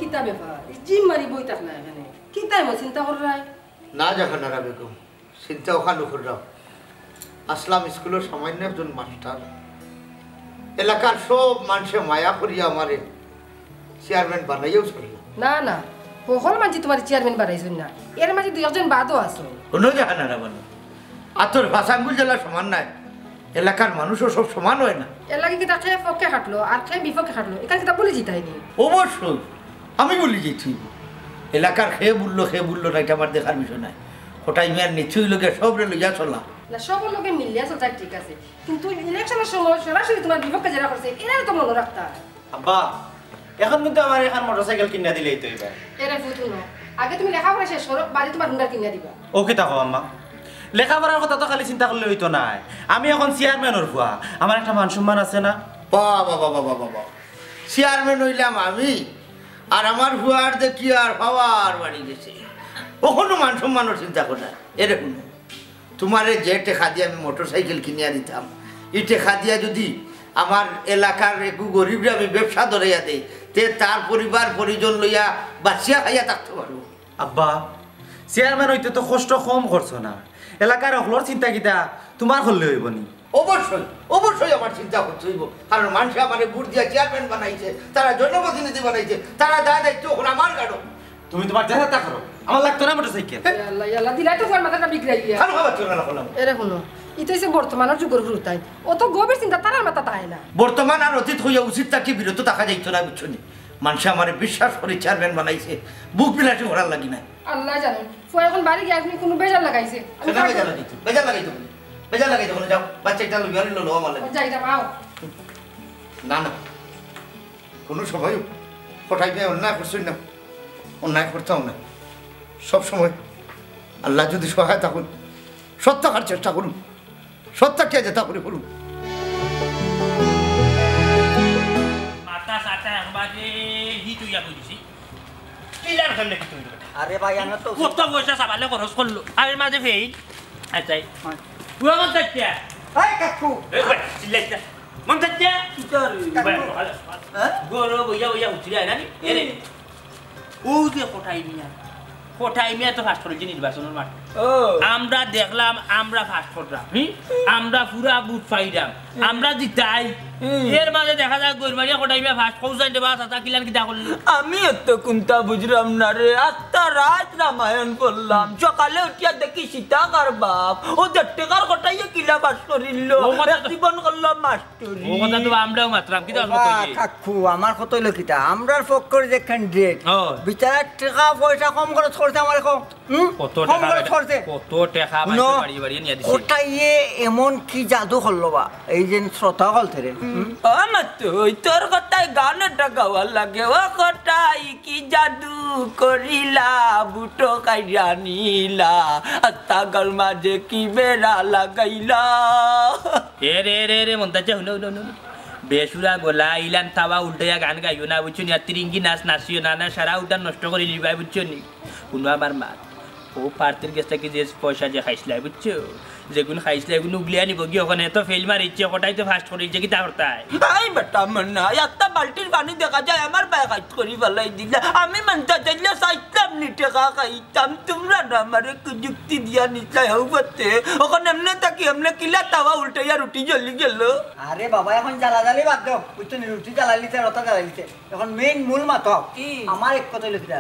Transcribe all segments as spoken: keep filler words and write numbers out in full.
কিতা ব্যাপার? এই জিম মারি বই থাকলা এখানে। কিতা এমন চিন্তা কররায়? না জাহানারা বেগম, চিন্তা অখান কররাম। আছলাম স্কুলর সামান্য একজন মাস্টার। এলাকার সব মানষে মায়া করিয়া আমারে চেয়ারম্যান বানাইয়াও ছাড়লা। না, না, হকল মানষে তুমারে চেয়ারম্যান বানাইছইন না। এর মাঝে দুই একজন বাদও আছইন। হুনো জাহানারা বানু, আতর পাঁচ আঙ্গুল যেলা সমান নায়, এলাকার মানুষও সব সমান অয় না। এর লাগি কিতা কে পক্ষে খাটলো আর কে বিপক্ষে খাটলো, ইখান কিতা ভুলি যিতায়নি? অবশ্যই, আমি ভুলি যাইতাম। এলাকার কে ভুললো, কে ভুললো না, ইটা আমার দেখার বিষয় নায়। কটাই মিয়ার নীতি অইলো গিয়া সবরে লইয়া চলা। না, সবর লগে মিলিয়া চলতা ঠিক আছে, কিন্তু ইলেকশনর সময় সরাসরি তুমার বিপক্ষে যেরা করছে, এরারে তো মনো রাখতা। আব্বা, এখন কিন্তু আমারে এখান মোটরসাইকেল কিনা দিলাইতো অইবা। এরে পুত, হুনো, আগে তুমি লেখাপড়া শেষ করো, বাদে তুমার হুন্ডা কিনা দিবা। ও কিতা কও আম্মা? লেখাপড়ার কথা তো খালি চিন্তা করলে অইতো নায়। আমি এখন চেয়ারম্যানর ফুয়া, আমার একটা মান সম্মান আছে না? বাহ, বাহ, বাহ। চেয়ারম্যান অইলাম আমি, আর আমার ফুয়ার দেখি আর পাওয়ার বাড়ি গেছে। অখনো মান সম্মানর চিন্তা করে না। এরে হুনো, তুমারে যে টেকা দিয়া আমি মোটরসাইকেল কিনিয়া দিতাম, ই টেকা দিয়া যুদি আমার এলাকার একগু গরিবরে আমি ব্যবসা ধরাইয়া দেই, তে তার পরিবার পরিজন লইয়া বাঁচিয়া খাইয়া থাকতো পারবো। আব্বা, চেয়ারম্যান অইতে তো কষ্ট কম করছো না, এলাকার অকলর চিন্তা কিতা তুমার করলে অইবো নি? অবশ্যই, অবশ্যই আমার চিন্তা করতে অইবো, কারণ মানষে আমারে ভোট দিয়া চেয়ারম্যান বানাইছে, তারা জনপ্রতিনিধি বানাইছে, তারা দায় দায়িত্ব অখন আমার ঘাড়ো। তুমি তুমার যেতা করো, আমার লাগতো না মোটরসাইকেল। ইয়া আল্লাহ, ইয়া আল্লাহ, দিলাই তো ফুয়ার মাথাটা বিগড়াইয়া। খানো খাবার চলে না করলাম। এরে হুনো, ইতা অইছে বর্তমানর যুগর হুরুতাইন। অত গভীর চিন্তা তারার মাথাত আয় না। বর্তমান আর অতীত অইয়া উচিত থাকি বিরত থাকা যাইতো না, বুঝছো নি? মানষে আমারে বিশ্বাস করি চেয়ারম্যান বানাইছে, বুক বিলাসী করার লাগি না। আল্লায় জানইন, ফুয়া এখন বাড়ি গিয়া কুনু বেজার লাগাইছে। আমি সেটা কাটবো। বেজার লাগাইতো, বেজার লাগাইতো বলে, বেজার লাগাইতো বলে, যাও, বাচ্চা একটা লইয়া লইলো আমার লাগি। যাই, যাও, আও। না, না, কুনু সময় কটাই মিয়া অন্যায় করছইন না, অন্যায় করতাম না। সব সময় আল্লায় যুদি সহায় থাকইন, সৎ থাকার চেষ্টা করমু, সৎ থাকিয়া যেতা করি করমু। মাথা সাথে একবারে হিট অইয়া কই দিছি। কিলার সামনে কি তৈরি? আরে ভাই, আমার তো কত পয়সা সাবালে খরচ করলো, আর এর মাঝে ফেইল। আচ্ছা, এই। হ্যাঁ। পুয়া মন চাচ্ছে? এই কাকু। এই ভাই, চিল্লাইছ না। মন চাচ্ছে? কি করে? ভাই, কাকু। ভালো, ভালো। হ্যাঁ? গরু বইয়া বইয়া উঠছিল, না নি? এরে। হুম। ও যে কটাই মিয়া, কটাই মিয়া তো ফার্স্ট করেছে নির্বাচনের মাঠে। ও। আমরা দেখলাম, আমরা ফার্স্ট করলাম, হুম? আমরা পুরা ভোট পাইলাম, হুম। আমরা জিতাই। হুম। এর মাঝে দেখা যায় গরমারিয়া কটাই মিয়া ফার্স্ট কৌশল দেবা, চাচা কিলান কিতা করলি? আমি অত কুন্তা বুঝলাম না রে, আস্তা রাইত রামায়ণ পড়লাম, সকালে উঠিয়া দেখি সীতাকার বাপ, ও দেড় টেকার কটাইয়ে কিলা ফার্স্ট করিল, ও কথা তো এক জীবন করলাম মাস্টার। ও কথা তো আমরাও মাতরাম, কিতা ও বা, কাকু, আমার কথা অইলো কিতা, আমরার পক্ষর যে ক্যান্ডিডেট, ও। বিচারা টেকা পয়সা কম খরচ করছে আমার এখন, হুম? কত কম টেকা খরচ বেটা, করছে। কত টেকা হুনো, বাড়ি বাড়ি নিয়া দিছে। কটাইয়ে এমন কি জাদু করলো বা, এই যে শ্রোতা হল তেরে, হুম? ও মাতু, ওই তোর কথায় গান একটা গাওয়ার লাগে, ও কটাই কি জাদু করিলা, বুটো কাইরা নিলা, আস্তা গার মাঝে কি বেড়া লাগাইলা। এ রে, এ রে, এ রে, মন্তাজ, হুনো, হুনো, হুনো। বেসুরা গলা, ইলান তাওয়া উল্টাইয়া গান গাইও না, বুঝছো নি? আর তিরিঙ্গি নাচ নাচিও না, না, সারা উঠান নষ্ট করি লিবায়, বুঝছো নি? হুনো আমার মাত, ও প্রার্থীর গেছ থাকি যে পয়সা যে খাইছলায়, বুঝছো? যেগুন খাইছলায়, এগুন উগলিয়া নিবো গি, ওখানে তো ফেইল মারিছে, কটাই তো ফার্স্ট করিছে, কিতা করতায়? আই বেটা মন্না, একটা বালতির পানি দেখা যায়, আমার বায় কাজ করি ফালাই দিলা। আমি মন্তাজ আইলে চাইতাম নি টেকা খাই। তাম তুমরা না আমারে কুযুক্তি দিয়া নিছলায় হউ পাতে। অখন এমনে থাকি এমনে কিলা তাওয়া উল্টাইয়া রুটি জ্বলি গেল। আরে বাবা, এখন জ্বালাজালি বাদ দেও। বুঝছো নি, রুটি জ্বালাইলিতে, রতা জ্বালাইলিতে। এখন মেইন মূল মাত। কি? আমার এক কথা অইলো কিতা,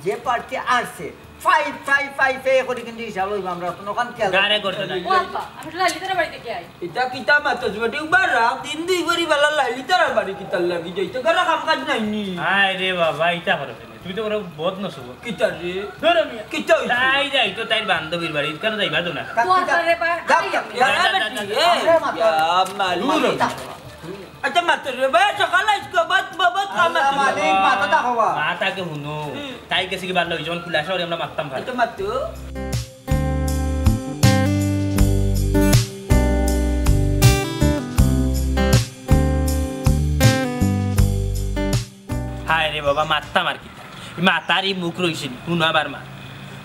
যে প্রার্থী আরছে, ফাই, ফাই, ফাই, ফে করি কিন্তু হিসাব অইবো, আমরা অখন অখান খেয়াল গারে করতে নাই। ও আব্বা, আমি তো লালিতার বাড়িত গিয়া আই। ইতা কিতা মাতছ বেটি, উবা রাত দিন দুই করি বেলা লালিতার বাড়ি কিতার লাগি যাইতে, ঘরে কাম কাজ নাই নি। আয় রে বাবা, ইতা করো কেনে? তুমি তো বড় বদ নসিব। কিতা রে? ধরো মিয়া। কিতা অইছে? তাই যাইতো তাইর বান্ধবীর বাড়ি, কেনে যাইবা তো না? কা-, তোমার কিতা? ঘরে বা-, যা, আই যা, আমি। যা, যা, যা, যা। এ, আরে মাথা। ইয়া মালিক। দূর। আচ্ছা, মাত্র রে, ভাই, সকাল আইসো, বাত, বাত, বাত, আল্লাহ মাত্র। মালিক, মাথা তা হবা। মাতাকে হুনো। হুম। তাই গেছে কি বাল্লা, ওই যখন খুলে আসা, ওরে আমরা মারতাম ভাই। আচ্ছা, মাত্র। হায় রে বাবা, মারতাম আর কি। ই মাতার ই মুখ রইছে নি, হুনো আবার মা।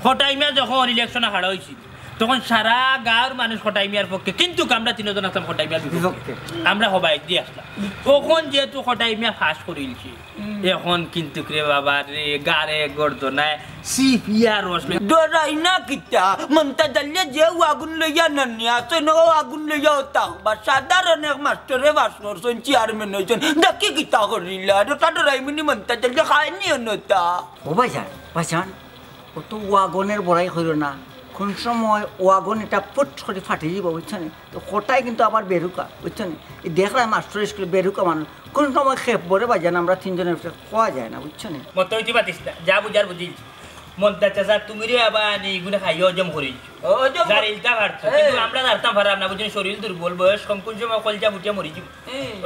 কটাই মিয়া যখন ইলেকশনে খাড়া অইছিল, তখন সারা গাঁওর মানুষ কটাই মিয়ার পক্ষে, কিন্তু আমরা তিনজন আসলাম কটাই মিয়ার বিপক্ষে। বিপক্ষে। আমরা হবাই দিয়ে আসলাম। তখন যেহেতু কটাই মিয়া পাশ করিলছি, এখন কিন্তু রে বাবা রে, গারে গর্দনায় সিপিয়া রস লই। ডরাই না কিতা? মন্তাজ আলিয়ে যে আগুন লইয়া নানি আছে না, ও আগুন লইয়া ও থাকবা। সাধারণ এক মাস্টরে পাশ করছইন, চেয়ারম্যান অইছইন। দেখি কিতা করিলা? ওটা ডরাই মিনি মন্তাজ আলিয়ে খায়নি অনতা। ও ভাইজান, ভাইজান, অত ওয়াগনের বড়াই কইরো না। কোন সময় ওয়াগন এটা ফুট করি ফাটি দিব, বুঝছো নি? তো কটাই কিন্তু আবার বেরুকা, বুঝছো নি? এই দেখলাম মাস্টার স্কুলে বেরুকা মানুষ, কোন সময় খেপ ভরে বাজান আমরা তিনজনের ভিতরে কওয়া যায় না, বুঝছো নি? মতো হইতে পাতিস না, যা বুঝার বুঝিস। মন্তাজ চাচা, তুমি রে আবার নি এগুলো খাইয়া হজম করিস। হজম কর- জারিলতা পারতো, কিন্তু আমরা জারতাম পারাম না, বুঝছো নি? শরীর দুর্বল, বয়স কম, কোন সময় কলজা ফুটিয়া মরি যাবো।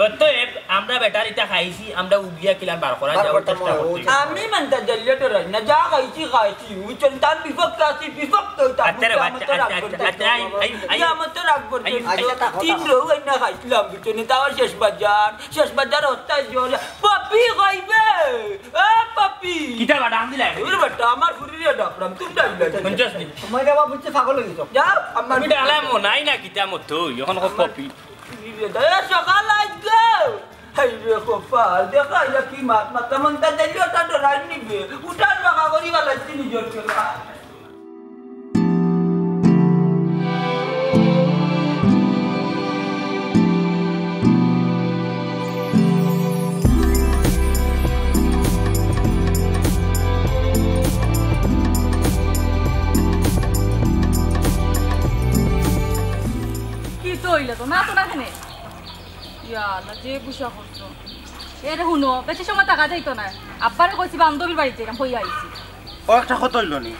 অতএব আমরা বেটার ইটা খাইছি, আমরা উগিয়া কিলান বার করা বার যাওয়ার করতাম চেষ্টা করতে অইবো। আমি মানতা জানলে তো রাই না, যা খাইছি খাইছি, বুঝছো নি? তার বিপক্ষে আছি, বিপক্ষে হইতাম, আচ্ছা রে আমার তো বাচ্চা, রাগ আচ্ছা, করতে আচ্ছা, আচ্ছা, আই, আই, আই। আমার তো রাগ করতে আই, আই। আচ্ছা, তা কথা। তিন রৌ আইনা খাইছিলাম, বুঝছো নি? তাও শেষ বাজার, শেষ বাজার হস্তায় জোর। পপি খাইবে, এ পপি। কিতা বাটা আম দিলা? ওরে বাটা, আমার ফুরিরে ডাকলাম, তুমি ডাকলে। পঞ্চাশ দিন। সময় দেওয়া বুঝছে পাগল হয়ে গেছো। যাও, আমার আমি ডাকলাম, ও নাই না, কিতা মতো, এখন কো পপি। এ সকাল আইজ গো। হায় রে কপাল, দেখা ইয়া কি মাত মাতা মন্তাজ আলিয়ে ওটা ডরাই নিবে। উঠার বাঁকা করি বালাইছি নিজের খেলা। কিতা অইলো তো? না তো না কেনে? ইয়া আল্লাহ, যে গুসা করছো। এরে হুনো, বেশি সময় থাকা যাইতো না। আব্বারে কইছি বান্ধবীর বাড়িত যাইতাম, কইয়া আইছি। ও একটা কথা অইলো নি,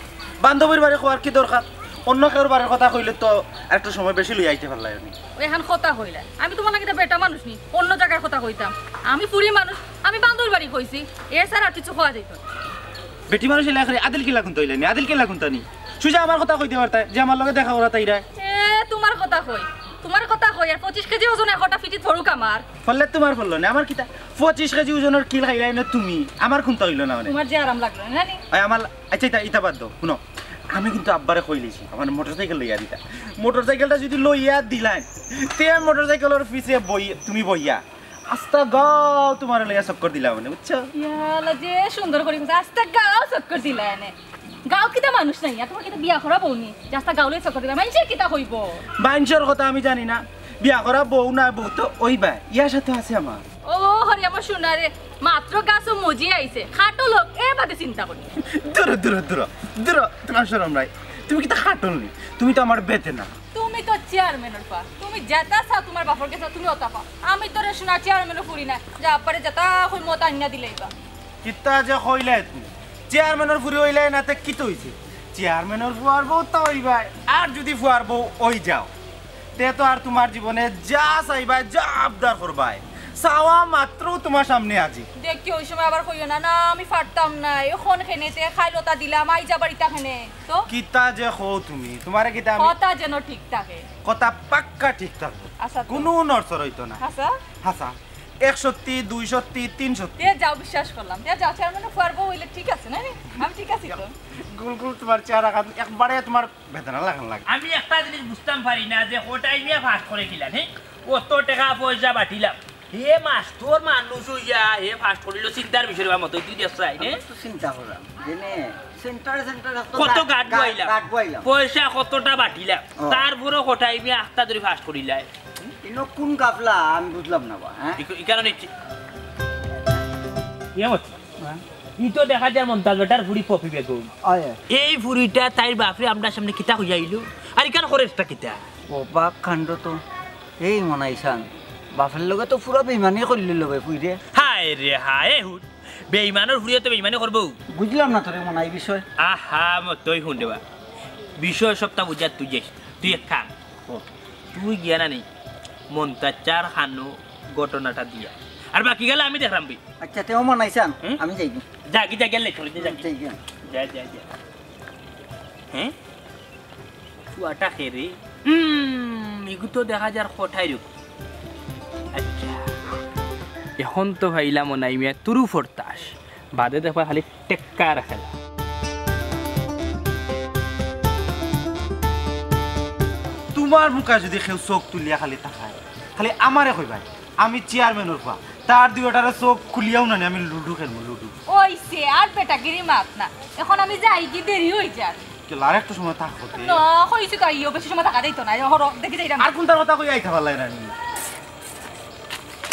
বান্ধবীর বাড়ি কওয়ার কি দরকার? অন্য কেউর বাড়ির কথা কইলে তো একটা সময় বেশি লইয়া আইতে পারলাই নি। ও এখন কথা কইলা, আমি তোমার লাগে বেটা মানুষ নি, অন্য জাগার কথা কইতাম। আমি ফুরি মানুষ, আমি বান্ধবীর বাড়ি কইছি, এ ছাড়া আর কিছু কওয়া যাইতো না। বেটি মানুষ এলা করে আদিল কিলা কুন্তা অইলে নি, আদিল কিলা কুন্তা নি। সুজা আমার কথা কইতে পারতায় যে আমার লগে দেখা করাত আইরায়। এ, তোমার কথা কই, তোমার কথা কই, আর পঁচিশ কেজি ওজন একটা ফিটিত ধরুক আমার। ফললে তোমার ফললো না, আমার কিতা? পঁচিশ কেজি ওজনর কিল খাইলায় না তুমি, আমার কুন্তা অইলো না মানে। তোমার যে আরাম লাগলো না নি? ওই আমার, আচ্ছা, ইতা, ইতা বাদ দেও, হুনো, আমি কিন্তু আব্বারে কইলিছি, আমার মোটরসাইকেল লইয়া দিতা। মোটরসাইকেলটা যদি লইয়া দিলায়, তে মোটরসাইকেলর পিছে বই, তুমি বইয়া, আস্তা গাঁও তোমারে লইয়া চক্কর দিলাম মানে, বুঝছো? ইয়া আল্লাহ, যে সুন্দর করি কইছো, আস্তা গাঁও চক্কর দিলায় এনে। গাঁও কিতা মানুষ নাই, আর তোমার কিতা বিয়া করা বউ নি? যে আস্তা গাঁও লইয়া চক্কর দিলায়, মাইনষে কিতা কইবো? মাইনষর কথা আমি জানি না, বিয়া করা বউ না বউ তো অইবা, ইয়ার সাথে আছে আমার। ও হরি আমার সোনা রে, মাত্র গাছো মজি আইছে, খাটো লোক এ বাদে চিন্তা করি। দূর, দূর, দূর, দূর, তোমার শরম নাই। তুমি কিতা খাটল নি? তুমি তো আমার বেতে না। তুমি তো চেয়ারম্যানর পা, তুমি যেতা চাও তোমার বাপর গেছে তুমি ওতা পাও। আমি তো রে সোনা চেয়ারম্যানর ফুরি না, যে আব্বারে যেতা কইমু ওতা আনিয়া দিলাইবা। কিতা যে কইলায় তুমি? চেয়ারম্যানর ফুরি অইলায় না তে কিতা অইছে? চেয়ারম্যানর ফুয়ার বউ তো অইবায়, আর যদি ফুয়ার বউ অই যাও, তে তো আর তোমার জীবনে যা চাইবায়, যা আবদার করবায়, চাওয়া মাত্র তোমার সামনে আজি। দেখি ওই সময় আবার কইও না, না আমি পারতাম না, এখন খেনে তে খাইল ওতা দিলাম, আইজ আবার ইতা খেনে। তো? কিতা যে কও তুমি, তোমারে কিতা আমি কথা যেন ঠিক থাকে। কথা পাক্কা ঠিক থাকবো। আচ্ছা তো। কুনু নড়চড় অইতো না। হাছা? হাছা। এক সত্যি, দুই সত্যি, তিন সত্যি। দিয়া যাও, বিশ্বাস করলাম। দিয়া যাও, চেয়ারম্যানর ফুয়ার বউ অইলে ঠিক আছে না রে? আমি ঠিক আছি তো। গুল গুল তোমার চেহারা খান একবারে তোমার বেদনা লাগান লাগে। আমি একটা জিনিস বুঝতাম পারি না যে কটাই মিয়া পাশ করি কিলান, হে? অত টেকা পয়সা বাটিলাম। হে মাস্টর মানুষ অইয়া হে পাশ করিল, চিন্তার বিষয় বা মতো তুই দেখছস, হে? আমি তো চিন্তা করলাম, জেনে সেন্টারে সেন্টারে কত কত গাট গাট বইলাম। গাট বইলাম। পয়সা কতটা বাটিলাম। ও। তারপরও কটাই মিয়া আখতা ধরি পাশ করিলায়। ইনো কোন গাফলা আমি বুঝলাম না বা, হ্যাঁ? ইক-, ইকানো নিচ্ছি। ইয়ে মত। হ্যাঁ? ই তো দেখা যায় মন্তাজ বেটার ফুরি পপি বেগম। অয়। এই ফুরিটা তাইর বাপরে আমরার সামনে কিতা কইয়া আইলো? আর ইকান করে একটা কিতা? ও বাক কাণ্ড তো। এই মনাইছান, বাপর লগে তো পুরা বেইমানি করিলিল বে ফুরিয়ে। হায় রে হায়, এ হুন। বেইমানর ফুরিয়ে তো বেইমানি করবো। বুঝলাম না তোরে মনাই বিষয়। আহা, মতই হুন রে বা। বিষয় সবটা বুঝা তুই যাইস। তুই এক কাম। ও। তুই গিয়া না নি, মন্তাজ চাচার কানো ঘটনাটা দিয়া। আর বাকি গেলে আমি দেখলাম বি। আচ্ছা, তেও মনাইছান, হুম? আমি যাই। যাগি, যাগি, লেট করে দে, যাগি। যাই গিয়া। যা, যা, যা। হ্যাঁ? ফুয়াটা কে রে? হুম, ইগু তো দেখা যার কটাই রূপ। আচ্ছা। এখন তো পাইলাম ও নাই মিয়া তুরু ফরতাস। বাদে দেখবা খালি টেক্কার খেলা। আমার মুখা যদি কেউ চোখ তুলিয়া খালি তাকায়, খালি আমারে কইবায়, আমি চেয়ারম্যানর পুয়া। তার দুইটারে চোখ খুলিয়াও না নি, আমি লুডু খেলমু, লুডু। অইছে, আর বেটাগিরি মাত না। এখন আমি যাইগি, দেরি অই যার। কেলা, আর একটু সময় থাকো তে। না, কইছি তো আইও, বেশি সময় থাকা যাইতো না। হরো, দেখি যাইরাম। আর কুনটার কথা কই আইতা পারলাই না নি?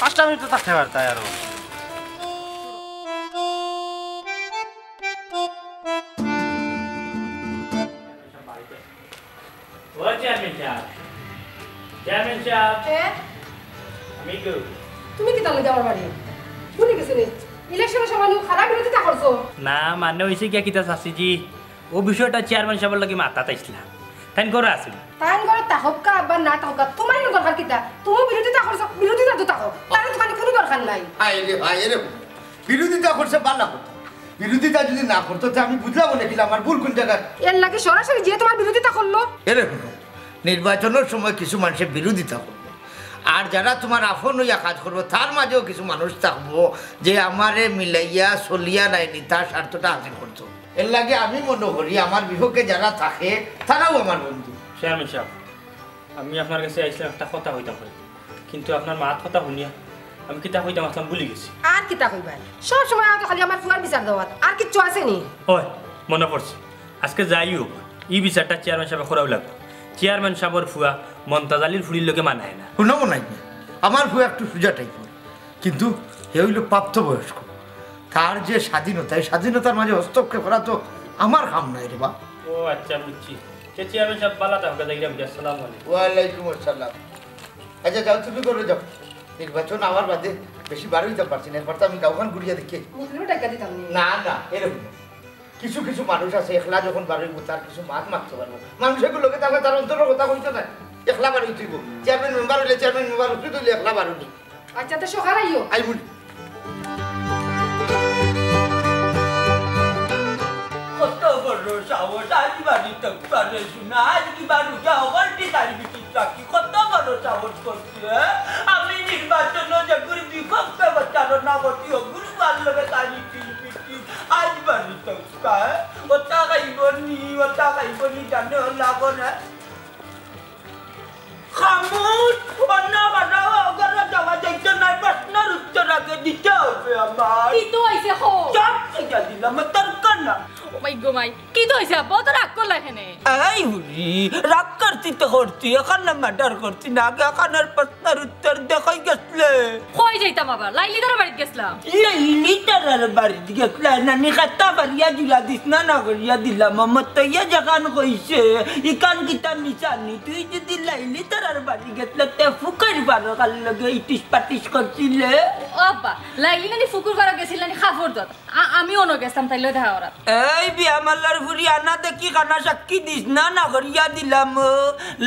পাঁচটা মিনিট তো থাকতে পারতায় আরো। ও চেয়ারম্যান সাব, চেয়ারম্যান সাব। কে? আমি গো। তুমি কিতা লাগি আমার বাড়ি? ভুলি গেছো নি? ইলেকশনের সময় নু খারাপ বিরোধিতা করছো। না, মানে অইছে গিয়া কিতা চাচিজি, অউ বিষয়টা চেয়ারম্যান সাবর লগে মাতাত আইছলাম। তাইন ঘরো আছইন? তাইন ঘরো থাকউক্কা বা না থাকউক্কা, তুমার ইনো দরকার কিতা? তুমি বিরোধিতা করছো, বিরোধিতা তো থাকো। তাইন তো খালি কুনু দরকার নাই। হায় রে, হায় রে। বিরোধিতা করছে ভালা কথা। বিরোধিতা যদি না করতো, তে আমি বুঝলাম না কিলা আমার ভুল কুন জাগাত। এর লাগি সরাসরি যে তুমার বিরোধিতা করলো। এরে হুনো, নির্বাচনর সময় কিছু মানষে বিরোধিতা করবো, আর যারা তুমার আপন অইয়া কাজ করবো, তার মাঝেও কিছু মানুষ থাকবো যে আমারে মিলাইয়া চলিয়া নাইনি, তার স্বার্থটা হাসিল করতো। এর লাগি আমি মনো করি আমার বিপক্ষে যারা থাকে, তারাও আমার বন্ধু। চেয়ারম্যান সাব, আমি আপনার গেছে আইছলাম একটা কথা কইতাম করি, কিন্তু আপনার মাত কথা হুনিয়া আমি কিতা কইতাম আছলাম ভুলি গেছি। আর কিতা কইবায়? সব সময় আমারে খালি আমার ফুয়ার বিচার দেওয়াত, আর কিচ্ছু আছে নি? অয়, মনো পড়ছে, আজকে যাই অউক, ই বিচারটা চেয়ারম্যান সাবে করাউ লাগবো। চেয়ারম্যান সাবর ফুয়া মন্তাজ আলীর ফুড়ির লগে মানায় না। হুনো মনাই, আমার ফুয়া একটু সুজা টাইপর, কিন্তু হে অইলো প্রাপ্তবয়স্ক। তার যে স্বাধীনতা, এই স্বাধীনতার মাঝে হস্তক্ষেপ করা তো আমার কাম নায় রে বা। ও আচ্ছা, বুঝছি। তে চেয়ারম্যান সাব, ভালা থাকউক্কা, যাইরাম গি, আসসালামু আলাইকুম। ওয়ালাইকুম আসসালাম। আচ্ছা, যাও, তুমি ঘরো যাও। নির্বাচন আওয়ার বাদে বেশি বার অইতাম পারছি না, একবার তো আমি গাঁওখান ঘুরিয়া দেখি। মুসলিমরে ডাকিয়া দিতাম নি। না, না, এরকম না। কিছু কিছু মানুষ আছে, একলা যখন বার অইবো, তার কিছু মাত মাততো পারবো। মানুষ এগুর লগে থাকলে তার অন্তরর কথা কইতো নায়, একলা বার অইতো অইবো। চেয়ারম্যান মেম্বার অইলে চেয়ারম্যান মেম্বার, অফিস অইলে একলা বার অইবো। আচ্ছা, তে সকাল আইও। আইমুনি। কত বড় সাহস, আজ বাড়িত পারে শুনা, আজ কি বারো যা হকলটি তার বিচিত্রা কি কত বড় সাহস করছে, হ্যাঁ? আমি নির্বাচন যেগুর বিপক্ষে প্রচারণা করছি, ওগুর মার লগে তারি পিল পিটি, আজ বাড়িত পায়। ওটা খাইব নি, ওটা খাইব নি, জানে লাগো না। খামোশ, অন্য কথা অগরে যাওয়া যাইতো নায়, প্রশ্নর উত্তর আগে দিতে হবে আমার। কিতা অইছে কও? সব কইয়া দিলাম, তোর কানা। ও মাই গো মাই, কিতা অইছে আব্বা? অত রাগ করলা কেনে? এই বুড়ি, রাগ করছি তো করছি, এখানে মার্ডার করছি না, আগে এখানের প্রশ্নর উত্তর দে, কই গেছলে? কই যাইতাম আবার? লাইলি তারার বাড়িত গেছলাম। লাইলি তারার বাড়িত গেছলা? নানি খাতা বাড়িয়া জুড়া দিস না, না করিয়া দিলাম। আমার তো ইয়ে যেখান কইছে, ইখান কিতা মিশানি? তুই যদি লাইলি তারার বাড়ি গেছলে, তে ফুকর বারো কার লগে ইটিস পাটিস করছিলে? ও আব্বা, লাইলি নানি ফুকর বারো গেছিল নানি কাপড় ধোয়াত। আ-, আমি অনো গেছলাম, তাইলে দেখা করাত। এই বিয়ামালার ফুড়ি আনা দেখি কানা সাক্ষী দিস না, না করিয়া দিলাম।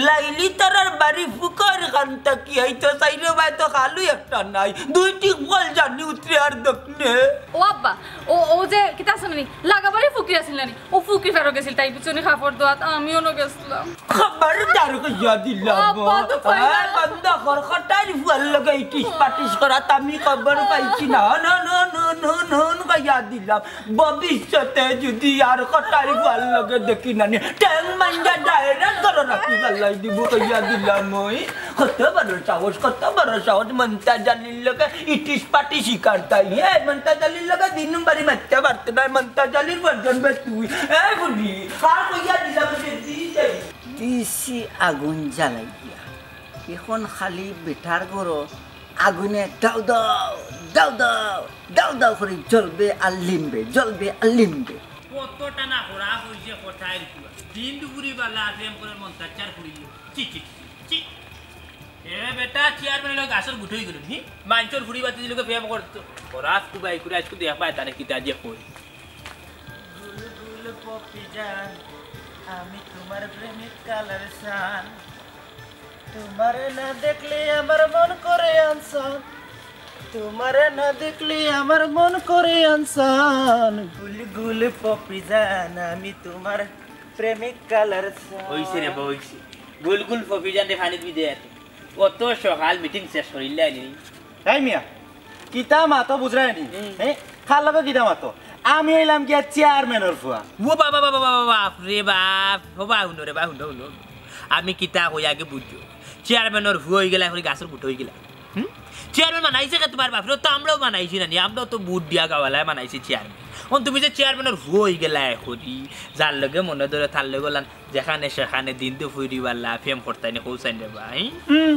লাইলি তারার বাড়ি ফুকর খান থাকি, এই তো সাইরো বায় তো খালু একটা নাই, দুই টিউবওয়েল জানি উতরে আর দক্ষিণে। ও আব্বা, ও, ও যে কিতা আছে নানি, লাগাবাড়ি ফুকরি আছিল নানি, ও ফুকরি ফেরো গেছিল, তাই বুঝছো নি কাপড় ধোয়াত, আমি অনো গেছলাম। খবরদার কইয়া দিলাম। আব্বা তো কইলা। হ্যাঁ, বন্ধ কর, কটারি ফুয়ার লগে ইটিস পাটিস করাত আমি খবর পাইছি না। না, না, না, না, না, না, কইয়া দিলাম। ভবিষ্যতে যদি আর কটারি ফুয়ার লগে দেখি নানি, ঠ্যাং মাইরা direct ঘরো রাখি ফালাই দিমু, কইয়া দিলাম ওই। কত বড় সাহস, কত বড় সাহস, মন্তাজ আলীর লগে ইটিস পাটিস করতায়। এ, মন্তাজ আলীর লগে দুই নম্বরি মারতে পারতে নায়, মন্তাজ আলীর version বে তুই। এ, বুড়ি, আর কইয়া দিলাম যে দিছে। দিছি আগুন জ্বালাইয়া। এখন খালি বেটার ঘরো আগুনে দাউ দাউ, দাউ দাউ, দাউ দাউ করি জ্বলবে আর লিমবে, জ্বলবে আর লিমবে। কত টানা খরা অইছে কথার কুয়া। দিন দুপুরি বালা প্রেম করে মন তাচ্চার করিল। চি, চি, চি, চি। এ বেটা, চেয়ারম্যান অইলে গাছর গুঠই গেল, হি? মানষর ফুড়ি বাতি দিল, প্রেম করতো। খরা কুবাই করে আজকে দেখ পায় তারে কিতা যে কই। বুলবুল পপি জান, আমি তোমার প্রেমিক কালার সান। তোমারে না দেখলে আমার মন করে আনসান, তোমারে না দেখলে আমার মন করে আনসান। গুলগুল পপি জান, আমি তোমার প্রেমিক কালার সান। অইছে রে বা, অইছে। গুলগুল পপি জান রে, পানি তুই দে। অত সকাল মিটিং শেষ করিলাই নি? এই মিয়া, কিতা মাতো বুঝরায় নি? হুম। হ্যাঁ? কার লগে কিতা মাতো? আমি অইলাম গিয়া চেয়ারম্যানর ফুয়া। ও বাবা, বাবা, বাবা, বাবা, বাপ রে বাপ। ও বা, হুনো রে বা, হুনো, হুনো। আমি কিতা কই আগে বুঝো। চেয়ারম্যানর ফুয়া অইগেলায়, করি গাছর গুটা অইগেলায়। হুম? চেয়ারম্যান বানাইছে কে তুমার বাফরে? তো আমরাও বানাইছি না নি, আমরাও তো ভোট দিয়া গাওয়ালায় বানাইছি চেয়ারম্যান। অন তুমি যে চেয়ারম্যানর ফুয়া অইগেলায় করি, যার লগে মনে ধরে তার লগে অলান যেখানে সেখানে দিন দুপুরি বালা প্রেম করতায় নি, কও চাইন রে ভাই। হুম,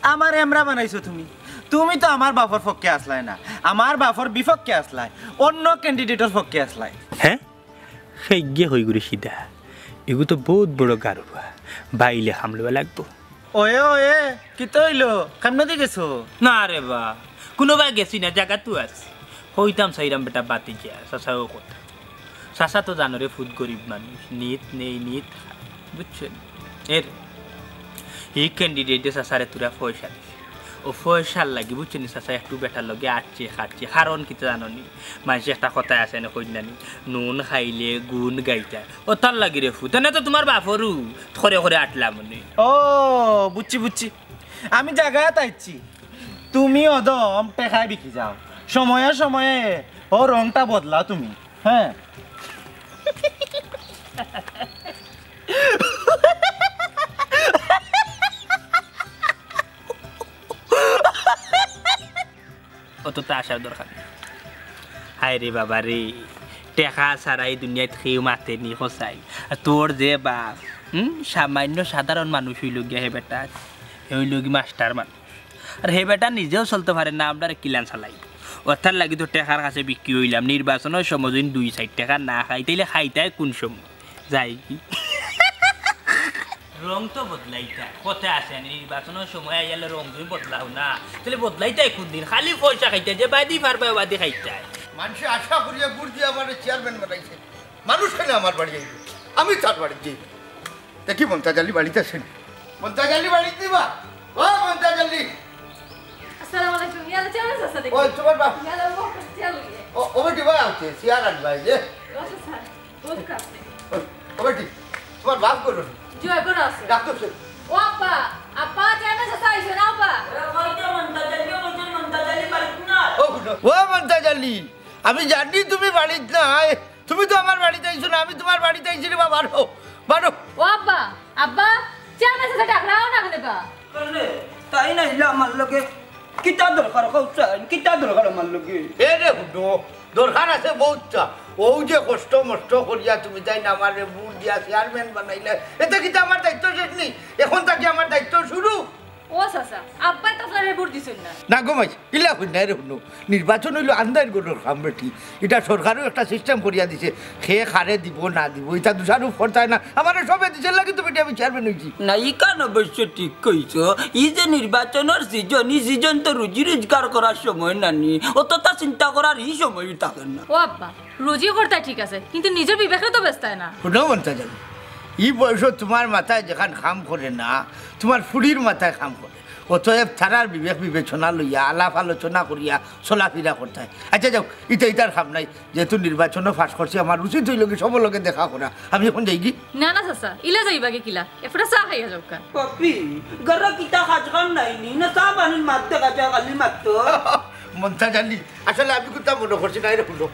আমার এমরা বানাইছো তুমি। তুমি তো আমার বাফর পক্ষে আছলায় না, আমার বাফর বিপক্ষে আছলায়, অন্য ক্যান্ডিডেটর পক্ষে আছলায়। হে? হেইগে কইগুরে সিধা। ইগু তো বউত বড় গারুয়া। বাইলে খাম লইবা লাগবো। ওয়ে, ওয়ে, কিতা অইলো? কেমনে দি গেছো? না রে বা, কুনুবায় গেছি না, জাগাত তো আছি। কইতাম চাইরাম বেটা বাতি যা, চাচাও কথা। চাচা তো জানো রে, ফুত গরিব মানুষ, নিত নেই, নিত খায়, বুঝছো নি? এর, ই ক্যান্ডিডেটে চাচারে থুড়া পয়সা দিছে। অউ পয়সার লাগি, বুঝছো নি, চাচা একটু বেটার লগে আটছে, খাটছে। কারণ কিতা জানো নি? মানষে একটা কথায় আছে না, কইন না নি, "নুন খাইলে গুণ গাইতা।" অতার লাগি রে ফুত, এনে তো তুমার বাফরও খরে খরে আটলাম নি। ও, বুঝছি, বুঝছি। আমি জাগাত আইছি। তুমি অদম টেকায় বিকি যাও। সময়ে সময়ে অউ রংটা বদলাও তুমি। হে। অততা আশার দরকার নাই। হায় রে বাবা রে, টেকা ছাড়া ই দুনিয়াত কেউ মাতে নি, কও চাইন। আর তোর যে বাফ, হুম, সামান্য সাধারণ মানুষ অইলো গিয়া হে বেটা, হে অইলো গি মাস্টার মানুষ। আর হে বেটা নিজেও চলতে পারে না, আমরারে কিলান চালাইবো। অতার লাগি তো টেকার কাছে বিক্রি অইলাম। নির্বাচনর সময় যদি দুই চাইর টেকা না খাই, তাইলে খাইতায় কুন সময়? যাই কি? রং তো বদলাইতায়, কথা আছে না, নির্বাচনর সময় আইলে রং যদি বদলাও না, তাইলে বদলাইতায় কুন দিন? খালি পয়সা খাইতায়, যে বাদি পারবায় বাদি খাইতায়। মানষে আশা করিয়া ভোট দিয়া আমারে চেয়ারম্যান বানাইছে, মানুষ কেনে আমার বাড়ি আইবো? আমি তার বাড়ি যাই। দেখি মন্তাজ আলী বাড়িত আছে নি? মন্তাজ আলী বাড়িত নি বা? ও মন্তাজ আলী। আসসালামু আলাইকুম। ইয়ালা, চেয়ারম্যান চাচা দেখি। ও, তুমার বাফ। ইয়ালা, ও, চেয়ার লইয়া। ও, ও বেটি বা আছে, চেয়ার আনবা এই যে। ও চাচা, বউত কাছে। ও, ও বেটি, তুমার বাফ কই? জি, অয় ঘরো আছে। ডাক তো সে। ও আব্বা, আব্বা, চেয়ারম্যান চাচা আইছে না আব্বা? এ, কই যে মন্তাজ আলী, কই যে মন্তাজ আলী বাড়িত না? ও, হুনো। ও মন্তাজ আলী, আমি জানি তুমি বাড়িত নাই। তুমি তো আমার বাড়িত আইছো না, আমি তুমার বাড়িত আইছি রে বাবা, বারো, বারো। ও আব্বা, আব্বা, চেয়ারম্যান চাচা ডাকরাও না কেনে বা? কেনে? তাইন আইলা আমার লগে। কিতা দরকার কও চাইন? কিতা দরকার আমার লগে? এ রে হুনো, দরকার আছে বউততা। অউ যে কষ্ট মষ্ট করিয়া তুমি তাইন আমারে ভোট দিয়া চেয়ারম্যান বানাইলায়, এতে কিতা আমার দায়িত্ব শেষ নি? অখন থাকি আমার দায়িত্ব শুরু। ও চাচা, আব্বায় তো আপনারে ভোট দিছইন না। না গো মাই, ইলা কইন না রে হুনো। নির্বাচন অইলো আন্দাইর ঘরর কাম বেটি। ইটা সরকারেও একটা system করিয়া দিছে। কে কারে দিবো না দিবো, ইটা দোষারোপ করতায় না। আমারে সবে দিছে লাগি তো বেটি আমি চেয়ারম্যান অইছি। না, ইখান অবশ্য ঠিক কইছো। ই যে নির্বাচনর season, ই season তো রুজি রোজগার করার সময় নানি। অততা চিন্তা করার ই সময় থাকে না। ও আব্বা, রুজি করতায় ঠিক আছে, কিন্তু নিজর বিবেকরে তো বেচতায় না। হুনো মন্তাজ আলী, ই বয়সো তুমার মাথায় যেখান কাম করে না, তুমার ফুড়ির মাথায় কাম করে। অতএব তারার বিবেক বিবেচনা লইয়া, আলাপ আলোচনা করিয়া চলাফিরা করতায়। আচ্ছা যাও, ইতা ইতার কাম নাই, যেহেতু নির্বাচনও পাশ করছি, আমার উচিত অইলো গি সবর লগে দেখা করা। আমি অখন যাইগি। না না চাচা, ইলা যাইবাগি কিলা? এক ফুটা চা খাইয়া যাউক্কা। পপি, ঘরো কিতা কাজ কাম নাই নি? না চা পানির মাত দেখা যায় খালি মাত্র। মন্তাজ আলী, আসলে আমি কুন্তা মনো করছি না, এরে হুনো।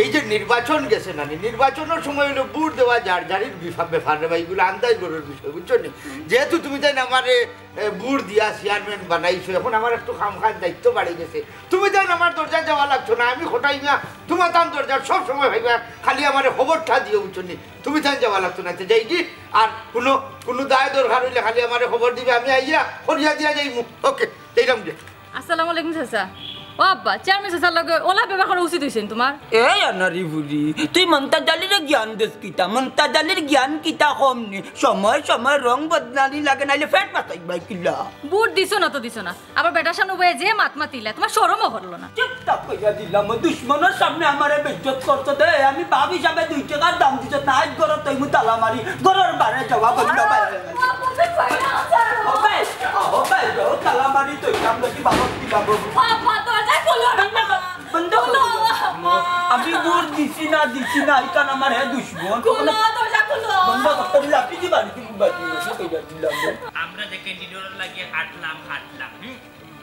এই যে নির্বাচন গেছে না নি, নির্বাচনর সময় অইলো ভোট দেওয়া যার যারির বিফা-, ব্যাপার রে ভাই, ইগুলা আন্দাইর ঘরর বিষয়, বুঝছো নি? যেহেতু তুমি তাইন আমারে, এ, ভোট দিয়া চেয়ারম্যান বানাইছো, অখন আমার একটু কামকাজ দায়িত্ব বাড়ি গেছে। তুমি তাইন আমার দরজাত যাওয়া লাগতো না, আমি খটাই না, তুমার তান দরজাত সব সময় ভাইবা, খালি আমারে খবরটা দিও, বুঝছো নি? তুমি তাইন যাওয়া লাগতো না, তে যাইগি। আর কুনু, কুনু দায় দরকার অইলে খালি আমারে খবর দিবে, আমি আইয়া করিয়া দিয়া যাইমু। ওকে, যাইরাম যে। আসসালামু আলাইকুম চাচা। ও আব্বা, চেয়ারম্যান চাচার লগে অলা ব্যবহার করা উচিত অইছে নি তুমার? এই আনারি ফুড়ি, তুই মন্তাজ আলীরে জ্ঞান দেস কিতা? মন্তাজ আলীর জ্ঞান কিতা কম নি? সময় সময় রং বদলানি লাগে, নাইলে পেট ফাটাইবায় কিলা? ভোট দিছো না তো দিছো না, আবার বেটার সামনে বইয়া যে মাত মাতিলা, তুমার শরমও করলো না? চুপ থাক কইয়া দিলাম, দুশমনর সামনে আমারে বেইজ্জত করছো দে, আমি বাপ হিসাবে দুই টেকার দাম দিছো না, আইজ ঘরো থইমু তালা মারি, ঘরর বারে যাওয়া বন্ধ। ও ভাই, ও ভাই, ও তালা মারি তো, আমরা কি বাবা কি বাবা? বাবা, দরজা খুলো না। বন্ধ করো। খুলো, মা। আমি ভোট দিছি না, দিছি না, ইখান আমার হে দুশমন। খুলো, দরজা খুলো। বন্ধ করতে দিলে আপনি কি বাড়ি থেকে বাড়ি থেকে কইরা দিলাম? আমরা যে ক্যান্ডিডেটর লাগি হাঁটলাম, হাঁটলাম, হুম?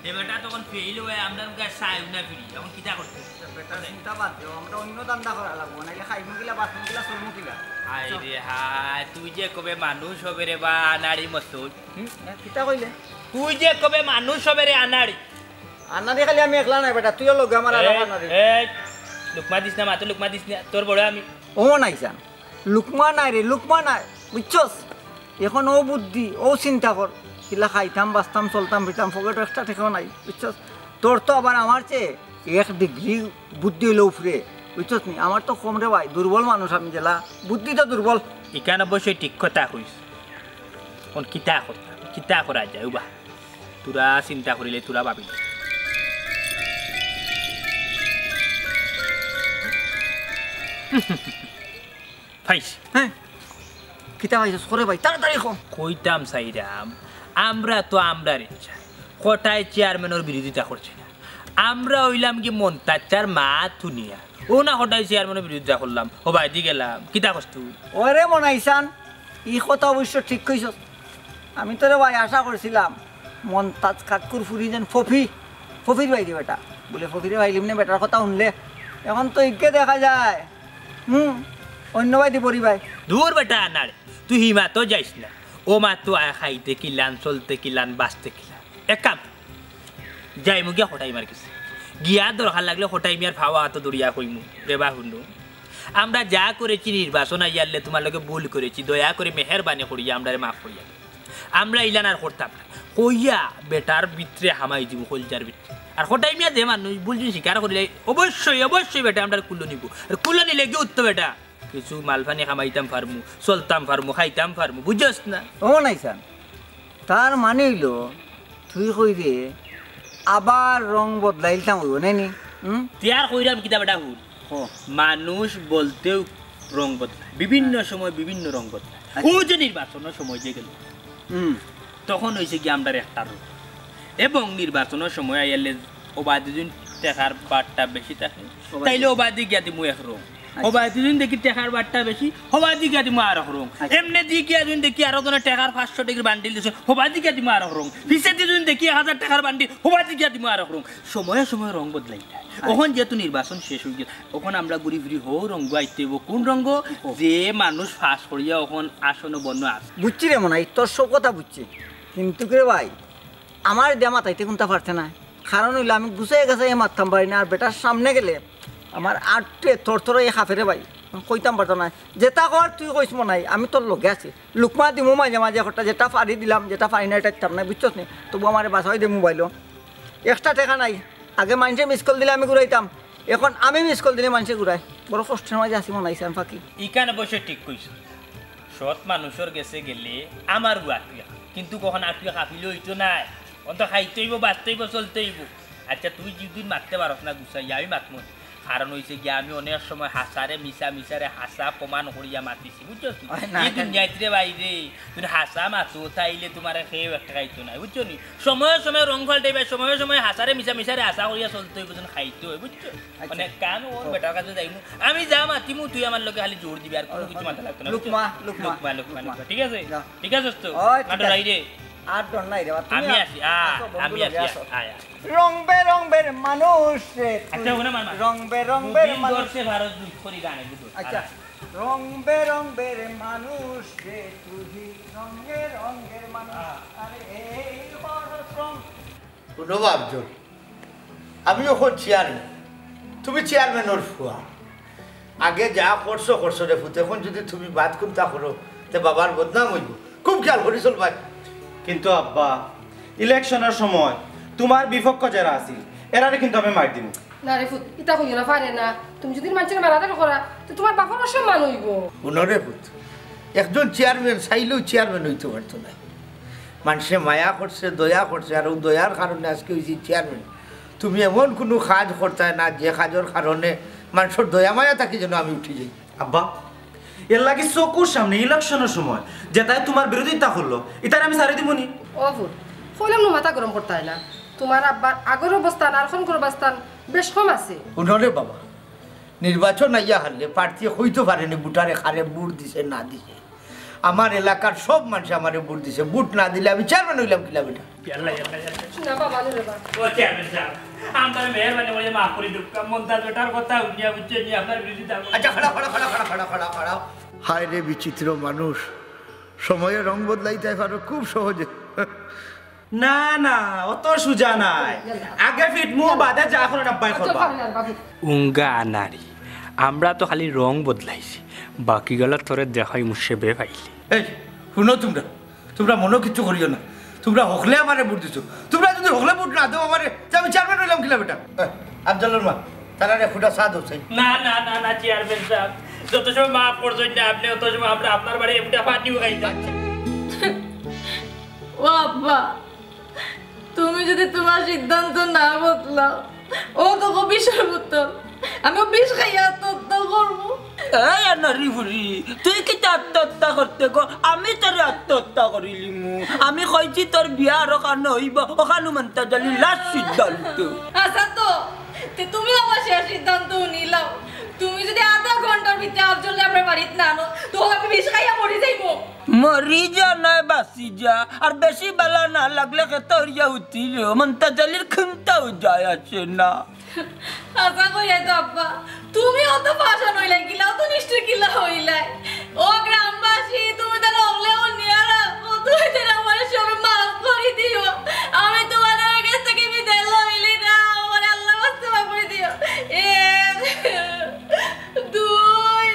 এ বেটা তখন ফেইল অয়, আমরা মুখে চাইও না ফিরি। এখন কিতা করতে? বেটা চিন্তা বাদ দেও, আমরা অন্য ধান্দা করা লাগবো, নাইলে খাইমু কিলা, বাঁচমু কিলা, চলমু কিলা? হায় রে হায়, তুই যে কবে মানুষ হবে রে বা, আনাড়ি মতো। হুম? না, কিতা কইলে? তুই যে কবে মানুষ হবে রে, আনাড়ি। আনাড়ি খালি আমি একলা নাই বেটা, তুইও লগে আমার আরো এই, আনাড়ি। এই, লুকমা দিস না, মাতো লুকমা দিস না, তোর বড় আমি। ও নাই জান, লুকমা নাই রে, লুকমা নাই, বুঝছস? এখন ও বুদ্ধি, ও চিন্তা কর, কিলা খাইতাম, বাঁচতাম, চলতাম, ফিরতাম, পকেটো একটা টেকাও নাই, বুঝছস? তোর তো আবার আমার চেয়ে এক ডিগ্রি বুদ্ধি অইলো উপরে, বুঝছস নি? আমার তো কম রে ভাই, দুর্বল মানুষ আমি যেলা, বুদ্ধি তো দুর্বল। ইখান অবশ্যই ঠিক কথা কইস। এখন কিতা করতাম, কিতা করা যায়, উবা? তোরা চিন্তা করিলে তোরা ভাবি। পাইছি। হ্যাঁ? কিতা পাইছস? করে ভাই, তাড়াতাড়ি ক। কইতাম চাইরাম, আমরা তো আমরার ইচ্ছা। কটায় চেয়ারম্যানর বিরোধিতা করছে না। আমরা অইলাম কি মন্তাজ চাচার মা তুনিয়া। ও না কটায় চেয়ারম্যানর বিরোধিতা করলাম, হবায়দি গেলাম। কিতা কস তুই? ওরে মনাইছান, ই কথা অবশ্য ঠিক কইছস। আমি তো রে ভাই আশা করছিলাম, মন্তাজ কাকুর ফুরি যেন ফফি, ফফির বাইরে বেটা। বলে, "ফফিরে ভাই, লিমনে বেটার কথা শুনলে।" এখন তো ইগে দেখা যায়, হুম, অন্য বাইদি পড়ি ভাই। দূর বেটা, আনাড়ি, তুই হিমাতো যাইস না। ও মা তো আয় খাইতে কিলান, চলতে কিলান, বাঁচতে কিলান। এক কাম, যাইমু গিয়া কটাই মিয়ার গেছে। গিয়া দরকার লাগলে কটাই মিয়ার ফাওয়া আতো ধরিয়া কইমু, "রে বা হুনো, আমরা যা করেছি নির্বাচন আইয়ারলে তোমার লগে ভুল করেছি, দয়া করে মেহেরবানি করিয়া আমরারে মাফ করিয়া দেও। আমরা ইলান আর করতাম না।" কইয়া বেটার ভিতরে হামাই দিমু, কলজার ভিতরে। আর কটাই মিয়া যে মানুষ ভুল জিনিস স্বীকার করিলে অবশ্যই, অবশ্যই বেটা আমরারে কুলো নিবো। আর কুলো নিলে কি উঠতো বেটা? কিছু মালপানি কামাইতাম পারমু, চলতাম পারমু, খাইতাম পারমু, বুঝছস না? ও নাইছান, তার মানে অইলো, তুই কইরে আবার রং বদলাইলতাম অইবো, নায় নি? হুম? তে আর কইরাম কিতা বেটা, হুন। ও। মানুষ বলতেও রং বদলায়, বিভিন্ন সময় বিভিন্ন রং বদলায়। আচ্ছা। ও যে নির্বাচনর সময় যে গেল, হুম। তখন অইছে কি আমরার একটা রং। এবং নির্বাচনর সময় আইয়ারলে ওবাদি যুদি টেকার বাট্টা বেশি থাকে, ওবাদি। তাইলে ওবাদি গিয়া দিমু এক রং। আচ্ছা। ওবাদি যুদি দেখি টেকার বাট্টা বেশি, ওবাদি গিয়া দিমু আরক রং। আচ্ছা। এমনেদি গিয়া যুদি দেখি আরক জনে টেকার পাঁচশো টেকার বান্ডিল দিছে, ওবাদি গিয়া দিমু আরক রং। পিছেদি যুদি দেখি এক হাজার টেকার বান্ডিল, ওবাদি গিয়া দিমু আরক রং। সময়ে সময়ে রং বদলাই যায়। আচ্ছা। অখন যেহেতু নির্বাচন শেষ অই গেল, অখন আমরা ঘুরি ফিরি হউ রঙ্গ আইতে অইবো। কোন রঙ্গ? ও। যে মানুষ পাস করিয়া অখন আসন বন্য আছে। বুঝছি রে মনাই, তোর সব কথা বুঝছি, কিন্তু রে ভাই, আমার দিয়া মাতাইতে কুনতা পারতে নায়। কারণ অইলো আমি গুছাইয়া গাছাইয়া মাততাম পারি না, আর বেটার সামনে গেলে আমার আটটে থরথরাইয়া কাঁপে রে ভাই, কইতাম পারতাম নায়। যেটা কর তুই কইস মনাই, আমি তোর লগে আছি। লুকমা দিমু মাঝে মাঝে একটা, যেটা পারি দিলাম, যেটা পারি না এটা দিতাম না, বুঝছস নি? তবু আমারে বাঁচাই দে মোবাইলও। একটা টেকা নাই, আগে মানষে মিস কল দিলে আমি ঘুরাইতাম, এখন আমি মিস কল দিলে মানষে ঘুরায়। বড় কষ্টর মাঝে আছি মনাইছান ফাকি। ইখান অবশ্য ঠিক কইছো, সৎ মানুষর গেছে গেলে আমারও আটুয়া, কিন্তু কখন আটুয়া কাঁপিলে অইতো নায়, অন্ত খাইতে অইবো, বাঁচতে অইবো, চলতে অইবো। আচ্ছা, তুই যেদিন মাততে পারস না গুছাইয়া, আমি মাতমু। কারণ অইছে গিয়া, আমি অনেক সময় হাছারে মিছা, মিছারে হাছা প্রমাণ করিয়া মাতিছি, বুঝছো নি? ওই না, ই না। দুনিয়াত রে ভাই রে, তুমি হাছা মাতো, তাইলে তোমারে কেউ একটা খাইতো নায়, বুঝছো নি? সময়ে সময়ে রং পাল্টাইবা, সময়ে সময়ে হাছারে মিছা, মিছারে হাছা করিয়া চলতে অইবো, যেন খাইতে অয়, বুঝছো? আচ্ছা। মানে কাম ওর ও। বেটার কাছে যাইমু, আমি যা মাতিমু, তুই আমার লগে খালি জোর দিবি, আর কোনো ও, কিছু মাতা লাগতো না, বুঝছো? লুকমা, লুকমা, লুকমা, লুকমা, লুকমা। লুকমা, ঠিক আছে? যা। ঠিক আছে তো? ওই, ঠিক মাঠে আছে। যাই রে। আর ডর নাই রে, বা, তুমি আমি আ-, আছি, আ, আসো, বন্ধু আমি লগে আছি, আসো। আয়, আয়। রং বেরঙের মানুষ রে তুই। আচ্ছা, ওখানে মার, মার। রং বেরঙের দুদিন মানুষ। ধরছে ভারত যুদ্ধ করি গানে বুঝো। আচ্ছা। আর রং বেরঙের মানুষ রে তুই, রঙে রঙের মানুষ। হ্যাঁ। আরে এই হরস রং। হুনো বাপজন, আমি অখন চেয়ারম্যান, তুমি চেয়ারম্যানর ফুয়া। আগে যা করছো, করছো রে পুত, অখন যুদি তুমি বাদ কুন্তা করো, তে বাবার বদনাম অইবো। খুব খেয়াল করি চলবায়। কিন্তু আব্বা, ইলেকশনর সময় তুমার বিপক্ষ যেরা আছিল, এরারে কিন্তু আমি মাইর দিমু। না রে পুত, ইতা কইও না, পারে না। তুমি যুদি মানষরে মারামারি করো, তে তুমার বাপর অসম্মান অইবো। হুনো রে পুত, একজন চেয়ারম্যান চাইলেও চেয়ারম্যান অইতো পারতো নায়। মানষে মায়া করছে, দয়া করছে, আর অউ দয়ার কারণে আজকে অইছি চেয়ারম্যান। তুমি এমন কুনু কাজ করতায় না, যে কাজর কারণে মানষর দয়া মায়া থাকি যেন আমি উঠি যাই। আব্বা, এরলাগি চকুর সামনে ইলেকশনর সময় যেতায় তুমার বিরোধিতা করলো, ইতারে আমি ছাড়ি দিমু নি? ও পুত, কইলাম নু মাথা গরম করতায় না। তুমার আব্বার আগর অবস্থান আর অখনকুর অবস্থান বেশ কম আছে। হুনো রে বাবা, নির্বাচন আইয়া হারলে প্রার্থীয়ে কইতো পারে নি ভোটারে কারে ভোট দিছে না দিছে। আমার এলাকার সব মানুষে আমারে ভোট দিছে, ভোট না দিলে আমি চেয়ারম্যান অইলাম কিলা বেটা? ইয়াল্লা, ইয়াল্লা, ইয়াল্লা। না বাবা, না বাবা। ও চেয়ারম্যান সাব, আমরারে মেহেরবানি করি মাফ করি দেউক্কা, মন্তাজ বেটার কথা হুনিয়া বুঝছইন নি, আপনার বিরুদ্ধে আচ্ছা, খাড়া, খাড়া, খাড়া। হায় রে বিচিত্র মানুষ, সময়ে রং বদলাইতায় পারো খুব সহজে। না, না, অত সুজা নায়। আগে ফিটমু, বাদে যা করইন আব্বায় করবা। উঙ্গা আনারি, আমরা তো খালি রং বদলাইছি, বাকিগুলা তোরে দেখাইমু সেবে পাইলে। এই, হুনো তুমরা, তুমরা মনো কিচ্ছু করিও না। তুমরা হকলে আমারে ভোট দিছো, তুমরা যুদি হকলে ভোট না দেও আমারে, তে আমি চেয়ারম্যান অইলাম কিলা বেটা? আব্দুল্লাহর মা, তারারে খুদা সাদ হোসেন। না, না, না, না, চেয়ারম্যান সাব, যত সময় মাফ করছইন না আপনে, অত সময় আমরা আপনার বাড়ি একটা পার্টিও খাইতাম। ও আব্বা, তুমি যুদি তুমার সিদ্ধান্ত না বদলাও, ও তো বিশর বোতল, আমি বিশ খাইয়া আত্মহত্যা করমু। এই আনারি ফুরি, তুই কিতা আত্মহত্যা করতে গো? আমি তোরে আত্মহত্যা করিলিমু। আমি কইছি তোর বিয়া আর অখানো অইবো, অখানো মন্তাজ আলী লাস্ট সিদ্ধান্ত। আচ্ছা তো, তে তুমি আমার শেষ সিদ্ধান্ত হুনিলাও। তুমি যুদি আধা ঘন্টার ভিতরে আফজলরে আমরার বাড়িত না আনো, তে আমি বিষ খাইয়া মরি যাইমু। মরি যা নায় বাঁচি যা, আর বেশি বালা না লাগলে খেতো অইয়া উঠিল, মন্তাজ আলীর খুনটাও যায় আসে না। হাছা কইয়াই তো আব্বা, তুমি অত পাষাণ অইলায় কিলা, অত নিষ্ঠুর কিলা অইলায়? ও গ্রামবাসী, তুমি তাইলে অগলেও নিয়া রাখো, তুমি তাইলে আমারে সবে মাফ করি দিও। আমি তুমার গেছ থাকি বিদায় লইলি না, আমারে আল্লার ওয়াস্তে মাফ করি দিও। এক, দুই।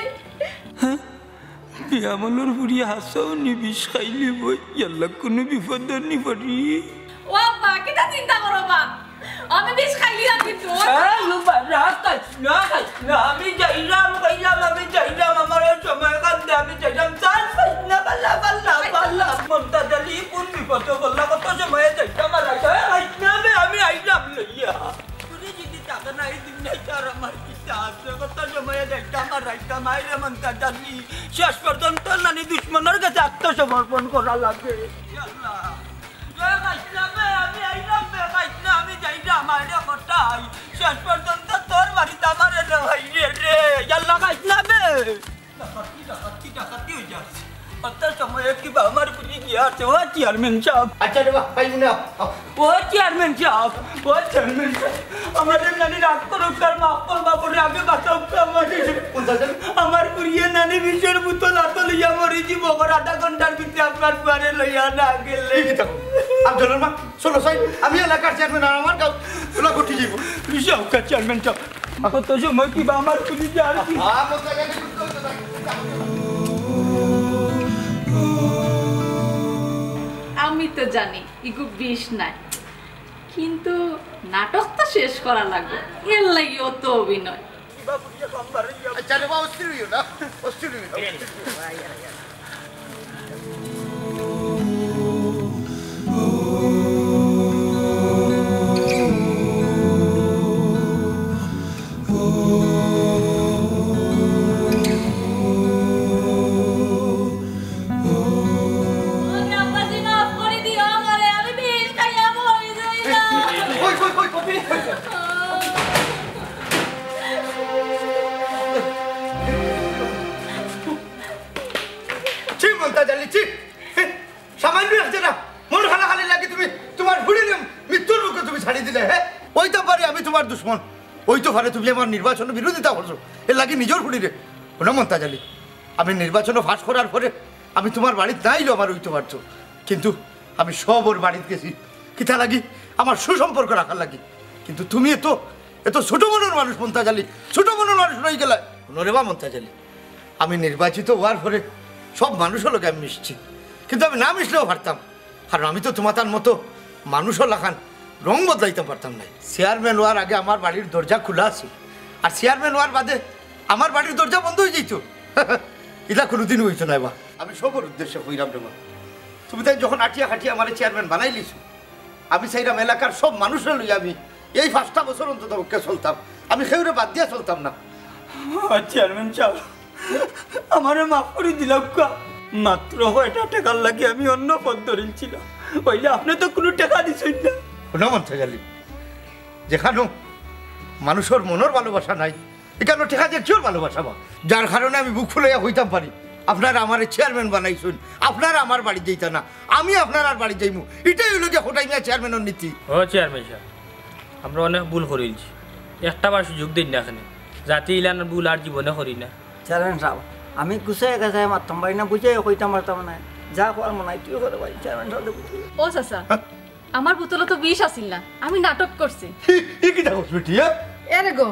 বিয়ামলর ফুরি হাছাউ নি বিষ খাইলি বই, ইয়াল্লা কুনু বিপদো নি পড়ি। ও আব্বা, কিতা চিন্তা করো বা? আমি বিষ খাইলিয়াম কিন্তু। এই, ও বা, রাগ খাইছ না, খাইছ না, আমি যাইরাম, কইলাম আমি যাইরাম, আমার অউ সময় কান্দে, আমি যাইরাম, চান্স পাইছ না, পাল্লা, পাল্লা, পাল্লা। মন্তাজ আলী কুন বিপদো পড়লা, কত সময় যাইতাম আর আইতাম, এই, খাইছ না বে, আমি আইলাম লইয়া। তুমি যুদি টাকা নাই দিন নাই, তার আমার কিতা আছে, কত সময় যাইতাম আর আইতাম, আইরে মন্তাজ আলী। শেষ পর্যন্ত নানি দুশমনর গেছে আত্মসমর্পণ করা লাগে। ইয়াল্লা। এ খাইছ না বে, আমি আইলাম বে, খাইছ না, আমি যাইরাম, আরে কটাই। শেষ পর্যন্ত তোর বাড়িত আমারে লইরে রে। ইয়াল্লা, খাইছ না বে। ডাকাতি, ডাকাতি, ডাকাতি অই যার। অত সময় কিবা আমার ফুরি গিয়া আছে, ও চেয়ারম্যান সাব। আচ্ছা রে বা, ভাই মনে আও। ও চেয়ারম্যান সাব, ও চেয়ারম্যান সাব। আমারে নানি রাগ করুক, তার মাফ করবা পরে আগে বাঁচাউক্কা আমারে। কোন জায়গায়? আমার ফুরিয়ে নানি বিষর বোতল আতো লইয়া মরি যিবো, অগর আধা ঘন্টার ভিতরে আপনার ফুয়ারে লইয়া না গেলে। এই কিতা? আফজলর মা, চলো চাই, আমি এলাকার চেয়ারম্যান আর আমার গাঁও চুলা ঘটি যাইব। রিসা উকা চেয়ারম্যান সাব, কত সময় কিবা আমার ফুরি গিয়া আর কি। আমি তো জানি ইগু বিষ নায়, কিন্তু নাটক তো শেষ করা লাগবো, এর লাগি অত অভিনয়। আচ্ছা রে বা, অস্থির অইও না, অস্থির অইও না। ছি, মন্তাজ আলী, ছি। সামান্য এক জেলা মন খালাখালির লাগি তুমি তুমার ফুরিরে মৃত্যুর মুখে তুমি ছাড়ি দিলে, হে? অইতো পারে আমি তুমার দুশমন, অইতো পারে তুমি আমার নির্বাচনো বিরোধিতা করছো, এর লাগি নিজর ফুরিরে। হুনো মন্তাজ আলী, আমি নির্বাচনো পাশ করার পরে আমি তুমার বাড়িত না আইলেও আমার অইতো পারতো, কিন্তু আমি সবর বাড়িত গেছি। কিতা লাগি? আমার সুসম্পর্ক রাখার লাগি। কিন্তু তুমি এত, এত ছোট মনর মানুষ মন্তাজ আলী, ছোট মনর মানুষ রই গেলায়। হুনো রে বা মন্তাজ আলী, আমি নির্বাচিত অওয়ার পরে সব মানুষর লগে আমি মিশছি, কিন্তু আমি না মিশলেও পারতাম, কারণ আমি তো তুমাতার মতো মানুষর লাখান রং বদলাইতাম পারতাম নায়। চেয়ারম্যান অওয়ার আগে আমার বাড়ির দরজা খুলা আছিল, আর চেয়ারম্যান অওয়ার বাদে আমার বাড়ির দরজা বন্ধ অই যাইতো। ইলা কুনুদিনও অইতো নায় বা। আমি সবর উদ্দেশ্যে কইরাম রে বা, তুমি তাইন যখন আটিয়া কাটিয়া আমারে চেয়ারম্যান বানাইলিছো, আমি চাইরাম এলাকার সব মানুষরে লইয়া আমি এই পাঁচটা বছর অন্তত পক্ষে চলতাম, আমি কেউরে বাদ দিয়া চলতাম না। চেয়ারম্যান সাব, আমারে মাফ করি দিলাউক্কা। মাত্র কয়টা টেকার লাগি আমি অন্য পথ ধরিলছিলাম, অইলে আপনে তো কুনু টেকা দিছইন না। হুনো মন্তাজ আলী, যেখানো মানুষর মনর ভালোবাসা নাই, ইখানো টেকা দিয়া কিওর ভালোবাসা বা? যার কারণে আমি বুক ফুলাইয়া কইতাম পারি, আপনারা আমারে চেয়ারম্যান বানাইছইন, আপনারা আমার বাড়িত যাইতা না, আমি আপনারার বাড়িত যাইমু। ইটাই অইলো গিয়া খোটাই মিয়া চেয়ারম্যানর নীতি। ও চেয়ারম্যান সাব, আমরা অনেক ভুল করিলছি, একটা বার সুযোগ দেইন না কেনে, যাতে ইলান ভুল আর জীবনে করি না। চেয়ারম্যান সাব, আমি গুছাইয়া গাছাইয়া মাততাম পারি না, বুঝাইয়া কইতাম পারতাম না। যা কওয়ার মনায় তুই কর ভাই, চেয়ারম্যান সাবরে বুঝাইয়া। ও চাচা, আমার বোতলো তো বিষ আছিল না, আমি নাটক করছি। ই কিতা কস বেটি, হ্যাঁ? এরে গো,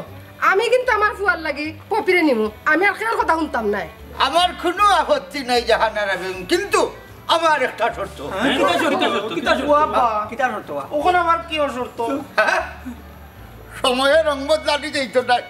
আমি কিন্তু আমার ফুয়ার লাগি পপিরে নিমু, আমি আর কেউর কথা হুনতাম নায়। আমার কুনু আপত্তি নাই জাহানারা বেগম, কিন্তু আমার একটা শর্ত। কিতা শর্ত? কিতা শর্ত? ও আব্বা, কিতা শর্ত? অখন আবার কিওর শর্ত? হ্যাঁ? সময়ে রং বদলানি যাইতো নায়।